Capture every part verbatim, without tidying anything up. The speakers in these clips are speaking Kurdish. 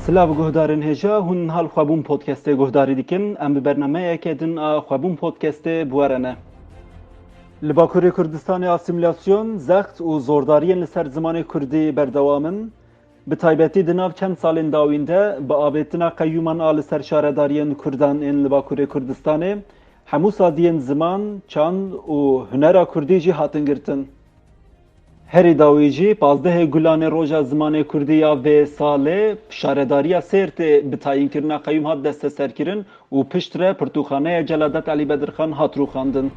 Silav guhdarên hêja, hûn niha li Xwebûn Podcastê guhdarî dikin. Em bi bernameyeke din a Xwebûn Podcastê bi we re ne. Li Bakurê Kurdistanê asîmîlasyon, zext û zordariyên li ser zimanê kurdî berdewam in. Bi taybetî di nav çend salên dawîn de bi avêtina qeyûman a li ser şaredariyên kurdan ên li Bakurê Kurdistanê hemû saziyên ziman, çand û hunera kurdî jî hatin girtin. Herî dawî jî pazdehê Gulanê Roja Zimanê Kurdî ya vê salê şaredariya Sêrtê bi tayînkirina qeyûm hat desteserkirin û piştre pirtûkxaneya Celadet Elî Bedirxan hat rûxandin.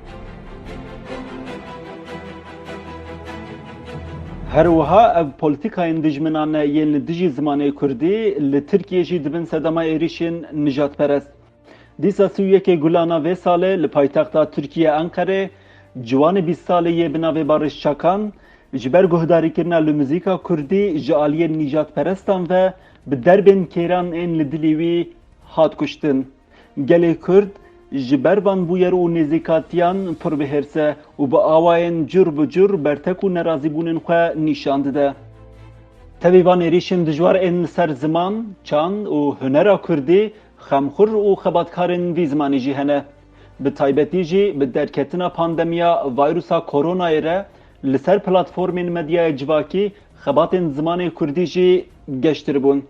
Her wiha ev polîtîkayên dijminane yên li dijî zimanê kurdî li Tirkiyê jî dibin sedema êrîşên nijadperest. Dîsa sî û yekê Gulana vê salê li paytexta Tirkiye Enqerê ciwanê bîst salî yê bi navê Barış Çakan ji ber guhdarîkirina li muzîka kurdî ji aliyê nîjadperestan ve bi derbên kêran ên li dilê wî hat kuştin. Gelê Kurd ji ber van bûyer û nêzîkatiyan pir bi hêrs e û bi awayên cur bi cur bertek û nerazîbûnên xwe nîşan dide. Tevî van êrîşên dijwar ên li ser ziman, çand û hunera kurdî, xemxur û xebatkarên vî zimanî jî hene. Bi taybetî jî bi derketina pandemiya vayrusa koronayê re li ser platformên medyaya civakî xebatên zimanê kurdî jî geştir bûn.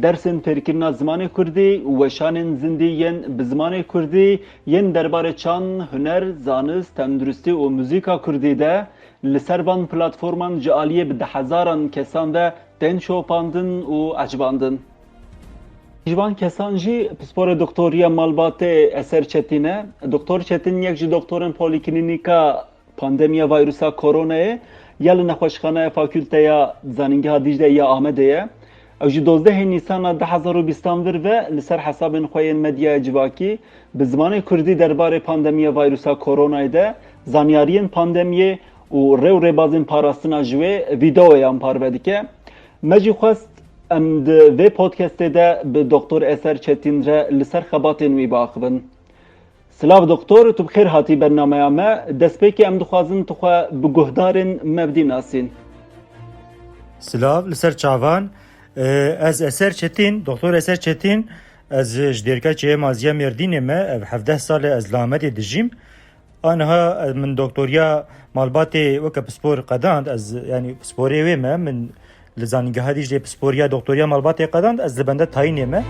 Dersên fêrkirina zimanê kurdî, weşanên zindî yên bi zimanê kurdî, yên derbarê çand, huner, zanist, tenduristî û muzîka kurdî de li ser van platforman ji aliyê bi dehhezaran kesan ve tên şopandin û ecibandin. Ji van kesan jî pisporê doktoriya malbatê Eser Çetîn e. Doktor Çetîn yek ji doktorên polîklînîka pandemiya vayrusa koronayê ya li nexweşxaneya Fakulteya Zanîngeha Dîcleyê ya Amedê ye. Ew ji dozdehê Nîsana du hezar û bîstan vir ve li ser hesabên xwe yên medyaya civakî bi zimanê kurdî derbarê pandemiya vayrusa koronayê de zanyariyên pandemiyê û rê û rêbazên parastina ji wê vîdeoyan parve dike. Me jî xwest em di vê podcastê de bi Doktor Eser Çetîn re li ser xebatên wî biaxivin. Silav doktor, tu bi xêr hatî bernameya me. Destpêkê em dixwazin tu xwe bi guhdarên me bidî nasîn. Silav, li ser çavan. Ez Eser Çetîn, doktor Eser Çetîn, ez ji Dêrika Çêyê Maziya Mêrdînê me, ev hevdeh sal e ez li Amedê dijîm. Aniha min doktoriya malbatê weke pispor qedand, ez, yanî pisporê wê me, min li Zanîngeha Dîclê pisporiya doktoriya malbatê qedand, ez li benda tayînê me.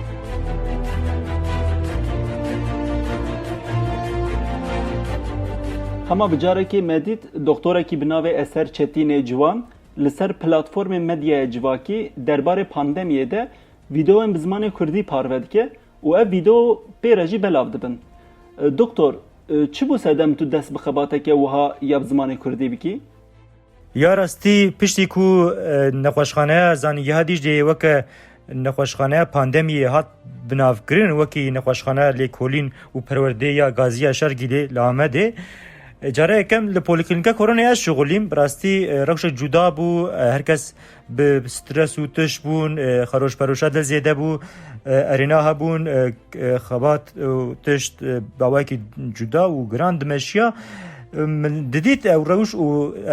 Hema bi carekê me dît doktorekî bi navê Eser Çetînê Ciwan li ser platformên medyaya civakî derbarê pandemiyê de vîdeoyên bi zimanê kurdî parve dike û ev vîdeo pê re jî belav dibin. E, doktor, e, çi bû sedem tu dest bi xebateke wiha ya bi zimanê kurdî bikî? Ya rastî, piştî ku, e, nexweşxaneya Zanîngeha Dîcleyê weke nexweşxaneya pandemiyê hat binavkirin, wekî nexweşxaneya lêkolîn û perwerdê ya Gaziya Şergîlê li Amedê, e, cara yekem li Polîklînîka Koronayê ez şixulîm. Bi rastî, e, rewşek cuda bû, e, her kes bi stres û tişt bûn, e, xeroşperoşa dil zêde bû, e, erêna hebûn, e, e, xebat û tişt, e, bi awayekî cuda û giran dimeşiya. E, min didît ew rewş û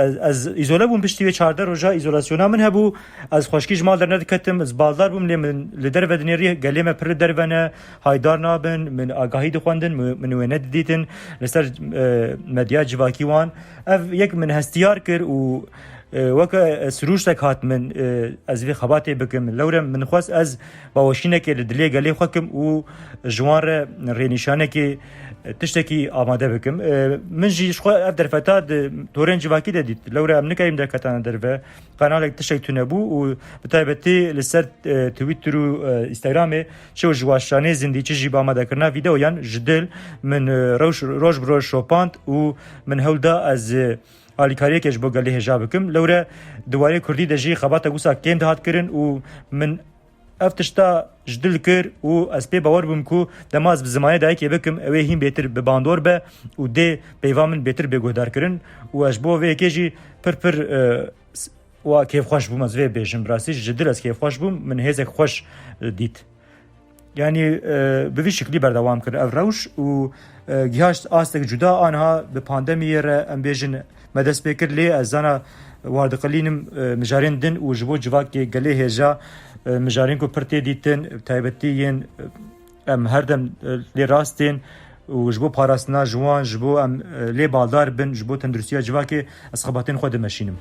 ez, ez îzole bûm, piştî wê çardeh roja îzolasyona min hebû. Ez xweşkî ji mal dernediketim, ez baldar bûm, lê min li derve dinêrî, gelê me pir li derve ne, haydar nabin, min agahî dixwendin, min, min wê nedidîtin li ser, e, medya civakî wan. Ev yek min hestiyar kir û, e, weke, e, sirûştek hat min, e, ez vê xebatê bikim. Lewre min xwest ez baweşînekê li dilê gelê xwe kim û ji wan re rênîşanekê, e, tiştekî amade bikim. E, min jî ji xwe ev derfeta di torên civakî de dît. Lewre em nikarîn derketane derve. Kanalek tiştek tune bû û bi taybetî li ser, e, Twitter û, e, Instagramê çi ji weşanê zindî, çi jî bi amadekirina vîdeoyan ji dil min, e, rewş, roj bi roj şopand û min hewl da ez, e, alîkariyeke ji bo gelê hêja bikim. Lewre di warê kurdî de jî xebata wisa kêm dihat kirin û min ev tişta ji dil kir û ez pê bawer bûm ku dema ez bi zimanê dayikê bikim, ew ê hîn bêtir bi bandor be û dê peyva min bêtir bê guhdar kirin û ez ji bo vê yekê jî pir pir, e, s-, wa kêfxweş bûm, ez vê bêjim. Bi rastî ji dil ez kêfxweş bûm, min hêzek xweş, e, dît. Yanî, e, bi vî şiklî berdewam kir ev rewş û, e, gihaşt astek cuda, aniha bi pandemiyê re, em bêjin, Me dest pê kir, lê ez zana war diqilînim, e, mijarên din û ji bo civakê gelê hêja, e, mijarên ku pir tê dîtin, bi taybetî yên, e, em her dem, e, lê rast tên û ji bo parastina ji wan, ji bo em, e, lê baldar bin, ji bo tenduristiya civakê ez xebatên xwe dimeşînim.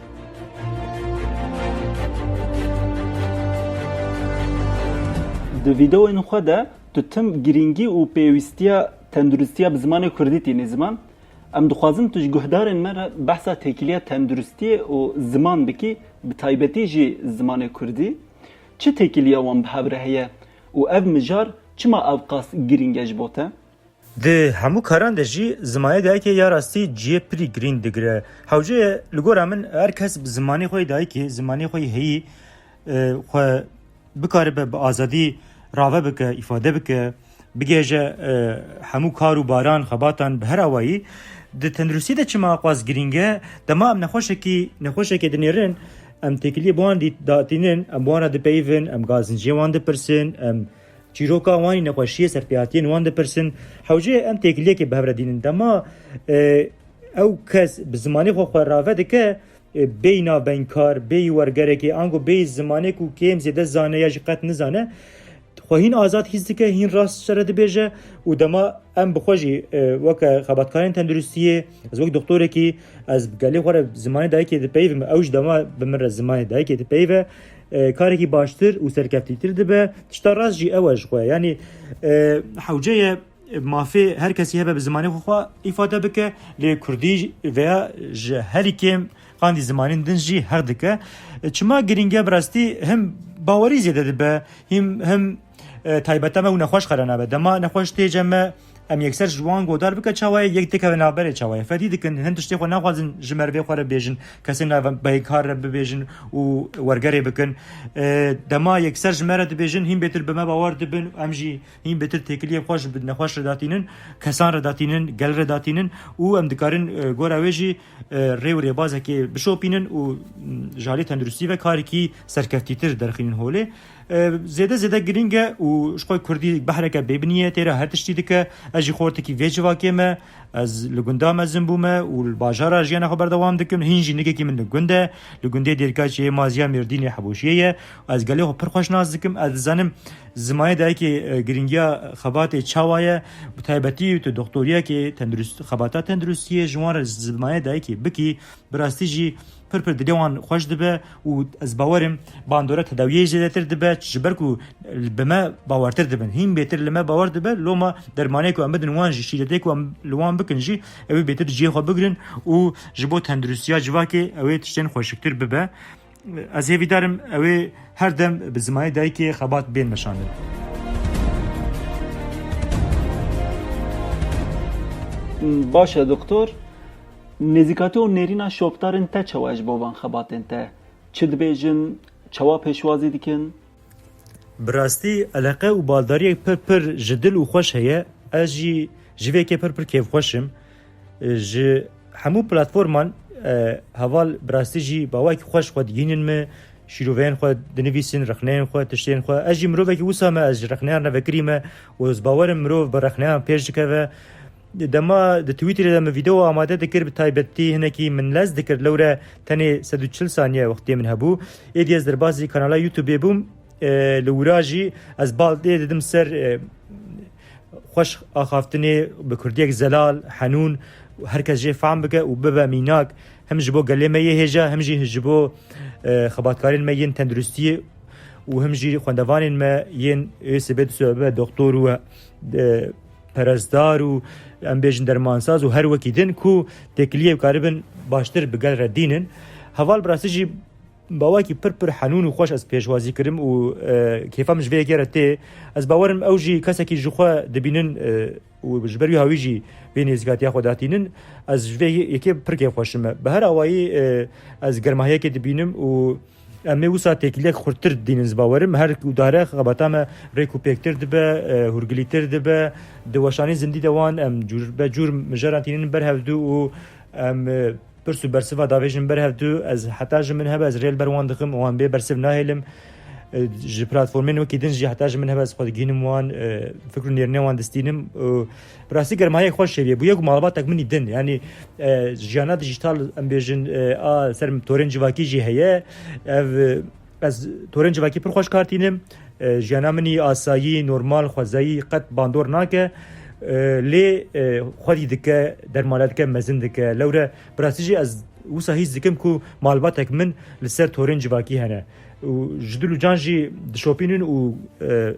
Di vîdeoyên xwe de tu tim girîngî û pêwîstiya tenduristiya bi zimanê kurdî tînî ziman. Em dixwazin tu ji guhdarên me re behsa têkiliya tenduristiyê û ziman bikî, bi taybetî jî zimanê kurdî. Çi têkiliya wan bi hev re heye û ev mijar çima ew qas girîng e ji bo te? Di hemû karan de jî zimanê dayikê ya rastî cihê pirî girîng digire. Hewce ye, li gora min her kes bi zimanê xwe yê dayikê, zimanê xwe yê heyî, e, xwe bikaribe bi azadî rave bike, îfade bike, bigihêje, e, hemû kar û baran, xebatan bi her awayî. Di tenduristî de çima qas girîng e? Dema em nexweşekî, nexweşekê dinêrin, em têkiliyê bi wan dît-, datînin, em bi wan re dipeyivin, em gazinciyê wan dipirsin, em çîroka wan ê nexweşiyê, serpêhatiyên wan dipirsin. Hewce ye em têkiliyekê bi hev re dînin. Dema, e, ew kes bi zimanê xwe xwe rave dike, e, bêyî navbeynkar, bêyî wergerekê, ango bêyî zimanê ku kêm zêde zane ya jî qet nizane, xwe hîn azad hîs dike, hîn rast ji te re dibêje û dema em bi xwe jî, e, weke xebatkarên tenduristiyê, ez wek doktorekî, ez bi gelê xwe re zimanê dayikê dipeyivim, ew ji dema bi min re zimanê dayikê dipeyive, e, karekî baştir û serkeftîtir dibe. Tişta rast jî ew e ji xwe. Yanî, e, hewce ye mafê her kesî hebe bi zimanê xwe xwe îfade bike, lê kurdî veya ji herî kêm qandî zimanên din jî heq dike. Çima girîng e? Bi rastî him bawerî zêde dibe, him, him, e, taybeta me û nexweş xera nabe. Dema nexweş tê cem me, em yekser ji wan godar bike çawa ye, yek dikeve navberê çawa ye. Fedî dikin, hin tiştê xwe naxwazin ji merivê xwe re bêjin, kesên navbeynkar re bibêjin û wergerê bikin. E, dema yekser ji me re dibêjin, hîn bêtir bi me bawer dibin, em jî hîn bêtir têkiliyê xwe ji bi nexweş re datînin, kesan re datînin, gel re datînin û em dikarin, e, gora wê jî, e, rê û rêbazekê bişopînin û, m, ji alî tenduristî ve karekî serkeftîtir derxînin holê. E, zêde zêde girîng e û ji xwe kurdî behreke bêbinî ye, tê re her tiştî dike. Ez jî xortekî vê civakê me, ez li gunda mezin bûme û li bajara jiyana xwe berdewam dikim. Hîn jî nikekî min li gund e. Li gundê Dêrkaçiyê, Maziya Mêrdînê, Hebûşiyê ye. Ez gelê xwe pir xweş nas dikim. Ez dizanim zimanê dayikê, e, girîngiya xebatê çawa ye. Bi taybetî tu doktoriyekê tendurist-, xebata tenduristiyê ji wan re zimanê dayikê bikî, bi rastî jî pir pir dilê wan xweş dibe û ez bawerim bandora tedawiyê jî zêdetir dibe, ji ber ku bi me bawertir dibin. Hîn bêtir li me bawer dibe, loma dermanê ku em bidin wan jî, şîretê ku em li wan bikin jî, ew ê bêtir cihê xwe bigrin û ji bo tenduristiya civakê ew ê tiştên xweşiktir bibe. Ez hêvîdar im ew ê her dem bi zimanê dayikê xebat bên meşandin. Baş e, doktor. Nêzîkatî û nêrîna şopdarên te çawa ye ji bo van xebatên te? Çi dibêjin? Çawa pêşwazî dikin? Bi rastî eleqe û baldariyek pir pir ji dil û xweş heye. Ez jî ji vê yekê pir pir kêfxweş im. Ji hemû platforman, e, heval bi rastî jî bi awayekî xweş xwe digihînin min, şîroveyên xwe dinivîsin, rexneyên xwe, tiştên xwe. Ez jî mirovekî wisa me, ez ji rexneyan re vekirî me û ez bawer im mirov bi rexneyan pêş dikeve. Dema di Twitterê de min vîdeo amade dikir, bi taybetî hinekî min lez dikir, lewre tenê sed û çil saniye wextê min hebû. Êdî ez derbasî kanala YouTubeê bûm, e, li wira jî ez bal dê didim ser, e, xweş axaftinê bi kurdiyek zelal, henûn, her kes jê fehm bike û bibe mînak, him ji bo gelê me yê hêja, him jî ji bo, e, xebatkarên me yên tenduristiyê û him jî xwendevanên me yên ê sibê disobe doktor û, e, perestdar û, em bêjin, dermansaz û her wekî din ku têkiliyê bikaribin baştir bi gel re dînin. Heval bi rastî jî bi awakî pir pir henûn û xweş ez pêşwazî kirim û, e, kêfa min ji vê yekê re tê. Ez bawer im ew jî kesekî ji xwe dibînin, e, û ji ber wî hawî jî vê nêzîkatiya xwe datînin. Ez ji vê yekê pir kêfxweş im. Bi her awayî, e, ez germahiyekê dibînim û em ê wisa têkiliyek xurttir dînin, ez bawer im. Her guhdare xebata me rêk û pêktir dibe, e, hûrgilîtir dibe. Di weşanî zindî de wan em cûr be cûr mijaran tînin ber hevdû û em, e, pirs û bersiva davêjin ber hevdû. Ez heta ji min hebe ez rê li ber wan dixim û wan bê bersiv nahêlim. E, ji platformên wekî din jî heta ji min hebe ez xwe digihînim wan, e, fikr û nêrînê wan distînim. E, bi rastî germahiyek xweş çêbûye. Bûye ku malbatek min î din. Yanî, e, jiyana dijîtal, em bêjin, e, a ser torên civakî jî heye. Ev, e, ez torên civakî pir xweş kar tînim. E, jiyana min î asayî, normal, xwezayî qet bandor nake. E, lê, e, xwedî dike, dermane dike, mezin dike. Lewre bi rastî jî ez wisa hîs dikim ku malbatek min li ser torên civakî hene. Û ji dil û can jî dişopînin û, e,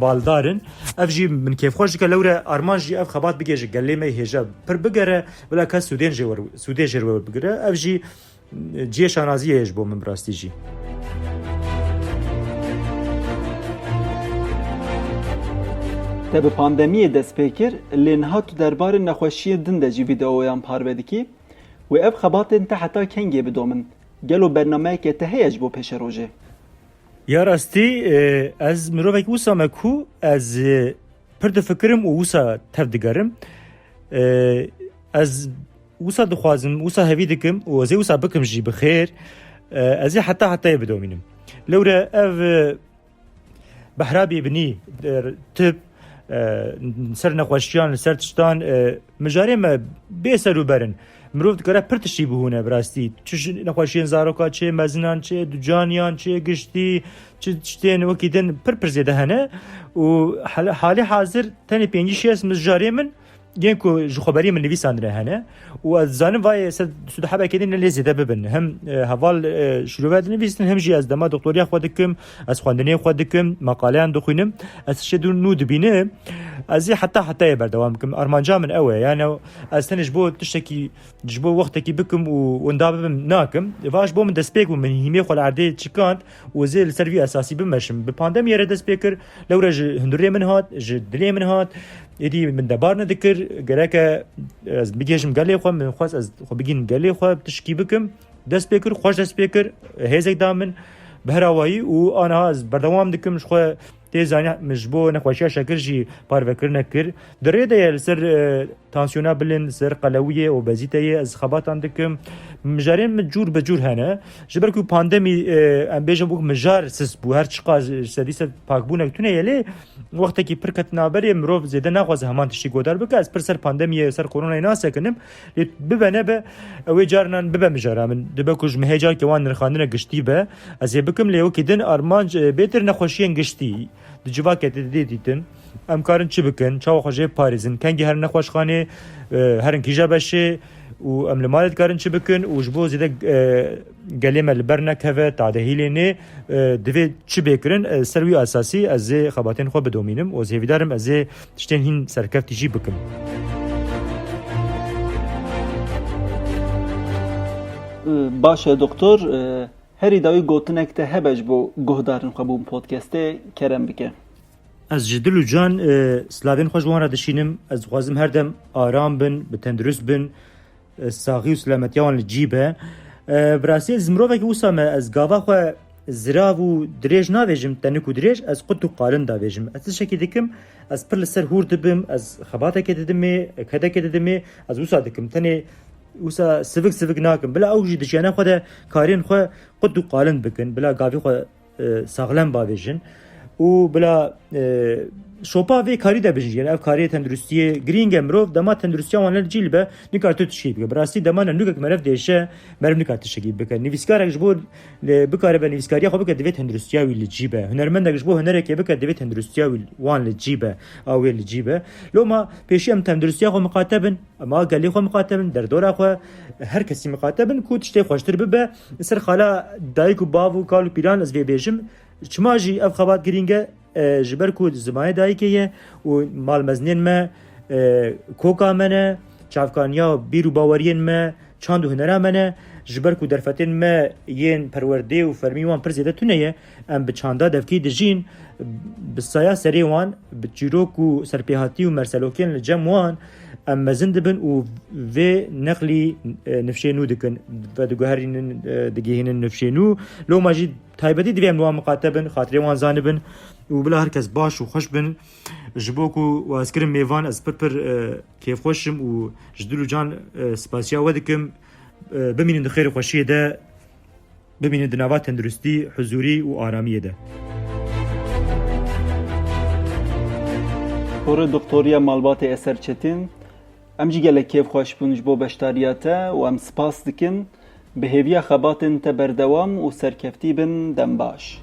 baldar in. Ev jî min kêfxweş dike. Lewre armanc jî ev xebat bigihêje gelê me hêja pir bigere, bila kes sûdên jê wer-, sûdê jê werbigire. Ev jî cihê şanaziyê ye ji bo min bi rastî jî. Te bi pandemiyê dest pê kir, lê niha tu derbarê nexweşiyên din de jî vîdeoyan parve dikî. Wê ev xebatên te heta kengê bidomin? Gelo bernameyeke te heye ji bo pêşerojê? Ya rastî, e, ez mirovekî wisa me ku ez, e, pir difikirim û wisa tev digerim. E, ez wisa dixwazim, wisa hevî dikim û ez ê wisa bikim jî bi xêr. E, ez ê heta hetayê bidomînim. Lewre ev, e, behra bêbinî, e, tib, e, li ser nexweşiyan, li ser tiştan, e, mijarê me bê ser û ber in. Mirov dikare pir tiştî bihûne bi rastî. Çi ji nexweşiyên zaroka çê, mezinan çê, ducaniyan çê, giştî, çi tiştên wekî din pir pir zêde hene. Û hal-, halê hazir tenê pêncî şêst mijarê min yên ku ji xweberiyê min nivîsandine hene. Û ez dizanim vayê ser sûdê hebekê din lê zêde bibin. Hem, e, heval, e, şîrove dinivîsin, hem jî ez dema doktoriya xwe dikim, ez xwendinê xwe dikim, maqaleyan dixwînim, ez tiştê din nû dibînim. Ez ê heta hetayê berdewam bikim. Armanca min ew e. Yani ez tenê ji bo tiştekî, ji bo wextekî bikim û winda bibim nakim. Va ji bo min destpêk bû, min hîmê xwe li erdê çikand û ez ê li ser vî esasî bimeşim. Bi pandemiyê re dest pê kir, lewre ji hundirê min hat, ji dilê min hat. Êdî min debar nedikir, gereke ez bigihêjim gelê xwe, min xwest ez xwe bigihînim gelê xwe, tişkî bikim. Dest pê kir, xweş dest pê kir, hêzek da min, bi her awayî û aniha ez berdewam dikim, ji xwe tê zanî min ji bo nexweşiya şekir jî parvekirine kir. Di rê de ye li ser, e, tansiyona bilind, li ser qelewiyê, obezîteyê ez xebatan dikim. Mijarên min cûr bi cûr hene. Ji ber ku pandemî, e, em bêjin wek mijar sist bû, her çiqas sedî sed pakbûnek tune ye lê wextekî pir ket navberê, mirov zêde naxwaze heman tiştî godar bike. Ez pir ser pandemiyê, ser koronayê nasekinim. Lê bibe nebe, ew ê carinan bibe mijara min. Dibe ku ji min hê carkê wan nirxandine giştî be, ez ê bikim, lê wekî din armanc, e, bêtir nexweşiyên giştî di civakê de dê dîtin. Em karin çi bikin? Çawa xwe jê biparêzin? Kengî herin nexweşxanê, e, herin kîja beşê û em li malê dikarin çi bikin? Û ji bo zêde, e, gelê me li ber nekeve, tadehîlê nê, e, divê çi bê kirin? E, ser wî esasî ez ê xebatên xwe bidomînim û ez hêvîdar im ez ê tiştên hîn serkeftî jî bikim. Baş e, doktor, e, herî dawî gotinek te hebe ji bo guhdarên xwe bo podcastê kerem bike. Ez ji dil û can, e, silavên xwe ji wan re dişînim. Ez dixwazim her dem aram bin, bi tendurist bin, e, saxî û silametiya wan li cî be. E, bi rastî ez mirovekî wisa me, ez gava xwe zirav û dirêj navêjim, tenik û dirêj, ez qut û qalin davêjim. Ez tiştekî dikim, ez pir li ser hûr dibim, ez xebatekê didimê, kedekê didimê, ez wisa dikim. Tenê wisa sivik sivik nakim. Bila ew jî di jiyana xwe de karên xwe qut û qalin bikin. Bila gavê xwe, e, saxlem bavêjin. Û bila, e, şopa vê karî de bijîn. Ev karê tenduristiyê girîng e. Mirov dema tenduristiya wan li cî libe, nikare tu tiştekî bike. Bi rastî dema nûkek meriv diêşe, meriv nikare tiştekî bike. Nivîskarek ji bo lê bikaribe nivîskariya xwe bike, divê tenduristiya wî li cî be. Hunermendek ji bo hunerekê bike, divê tenduristiya wî wan li cî be, a wê li cî be. Loma pêşî em tenduristiya xwe miqate bin, em a gelê xwe miqate bin, derdora xwe, her kesî miqate bin ku tiştê xweştir bibe. Li ser xala dayik û bav û kal û pîran ez vê bêjim. Çima jî ev xebat girîng e? E, ji ber ku zimanê dayikê ye û malmezinên me, e, koka me ne, çavkaniya bîr û baweriyên me, çand û hunera me ne, ji ber ku derfetên me yên perwerdê û fermî wan pir zêde tune ye, em bi çanda devkî dijîn, bi saya serê wan, bi çîrok û serpêhatî û merselokên li cem wan, em mezin dibin û vê neqlî, e, nifşê nû dikin, vediguherînin, e, digihînin nifşê nû. Loma jî taybetî divê em li wan miqate bin, xatirê wan zanibin û bila her kes baş û xweş bin. Ji bo ku wazkirin mêvan ez pir pir, e, kêfxweş im û ji dil û can, e, spasiya we dikim. E, bimînin di xêr û xweşiyê de. bimînin di nava tenduristî, huzûrî û aramiyê de. Doktoriya Malbatê Eser Çetin, em jî gelek kêfxweş bûn ji bo beşdariya te û em spas dikin. Bi hêviya xebatên te berdewam û serkeftî bin, dem baş.